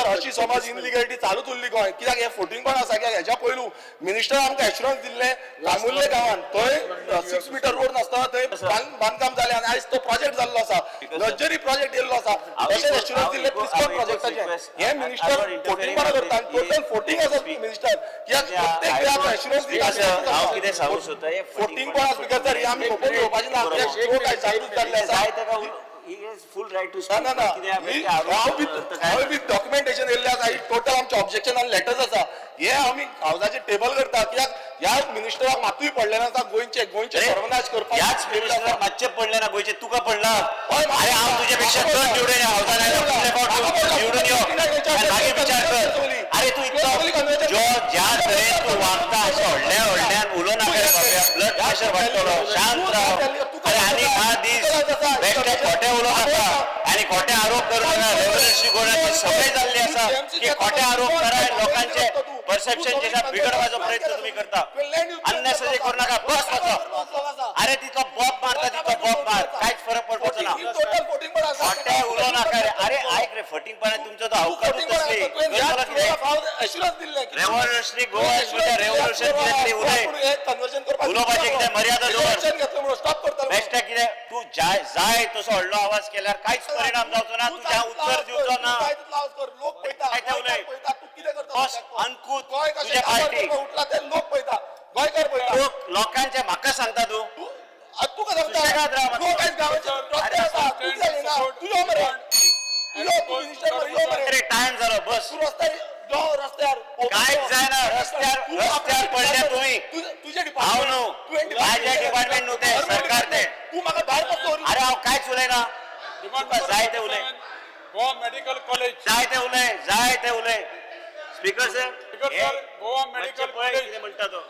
अशी समज इनलिगॅलिटी चालूच उरली गोंय कित्याक हे फोटिंगपण आसा. कित्याक हेच्या पयलू मिनिस्टर आमकां एश्युरन्स दिल्ले, लामुल्ले गांवान थंय 6 मिटर रोड नासतना थंय बांदकाम जालें आनी आयज तो प्रोजेक्ट जाल्लो आसा, लक्झरी प्रोजेक्ट येयल्लो आसा. तशेंच एश्युरन्स दिल्ले प्रिस्कॉन प्रोजेक्टाचे. हे मिनिस्टर फोटिंगपणा करता आनी टोटल फोटिंग आसा मिनिस्टर, कित्याक प्रत्येक वेळार एश्युरन्स दिता. हांव कितें सांगूंक सोदता, हे फोटिंगपणा, स्पीकर सर, हे आमी खपोवन घेवपाचें ना, कित्याक लोक आयज जागृत जाल्ले आसा. जाय ताका, फूल रायट टू. ना ना ना, हांव बी डॉक्युमेंटेशन येयल्लें आसा. टोटल आमचे ऑब्जेक्शन आनी लेटर्स आसा. हे आमी हावजाचेर टेबल करता, कित्याक ह्या मिनिस्टराक मातूय पडलें नासता गोंयचे सर्वनाश करपाक. ह्याच मिनिस्टराक मातशें पडलें ना गोंयचें, तुका पडला? हय, अरे, हांव तुजे पेक्षा चड निवडून हावसान आयलो. फुडले फावट तूं निवडून यो आनी मागीर विचार कर. अरे, तूं इतलो जो ज्या तरेन तूं वागता, अशें व्हडल्या व्हडल्यान उलोवं नाका रे बाबा, ब्लड प्रेशर वाडटलो. शांत राव. अरे, आनी 10 दीस बेश्टे खोटें उलोवं नाका आनी खोटे आरोप करूं नाका. रेव्होल्युशनरी गोवाची सवय जाल्ली आसा की खोटे आरोप करा, लोकांचे परसेप्शन जे आसा बिगडपाचो प्रयत्न तुमी करता. अननेसेसरी करू नाका. बस मातसो. अरे, तितलो बॉब मारता तितलो बॉब मार, कांयच फरक पडपाचो ना. टोटल फोटिंगपण आसा. खोटे उलोवं नाका रे. अरे, आयक रे, फटींगपणा तुमचो तो अवकाशूच कसली करतलो कितें? एश्युरन्स दिल्लें. रेव्होल्युशनरी गोवा म्हणजे रेव्होल्युशन कितें तरी उलय. कन्वर्जन करपाक उलोवपाचें कितें मर्यादा दवर. घेतलं म्हणून स्टॉप करतलो. बेश्टे कितें तूं जाय जाय तसो व्हडलो आवाज केल्यार कांयच परिणाम जावचो ना. तुज्या उत्तर दिवचो ना. लोक पळयता. काय ते उलय. पळयता तूं कितें करता. बस अनकूत गोंय कशें तुज्या काबार पार्टी करपाक उठला ते लोक पळयता, गोंयकार पळयता. लोक लोकांचे म्हाका सांगता तूं. तूं कसं सांगता? सुशेगाद राव मातसो. लोक आयज गांवाचे रस्ते आसा, तूं कित्याक येना? तूं यो मरे, तूं यो, तूं मिनिस्टर मरे, यो मरे. अरे, टायम जालो, बस. तूं रस्त्यार यो, रस्त्यार. कांयच जायना. रस्त्यार रस्त्यार पडले तुम्ही. तुझे हांव न्हू, म्हाजें डिपार्टमेंट न्हू तें, सरकार तें. तूं म्हाका भायर कसो? अरे, हांव कांयच उलयना. तुका जाय ते उलय. Goa medical college. जाय ते उलय, जाय ते उलय. Speaker sir. Speaker sir, Goa medical पळय कॉलेज. कितें म्हणटा तो.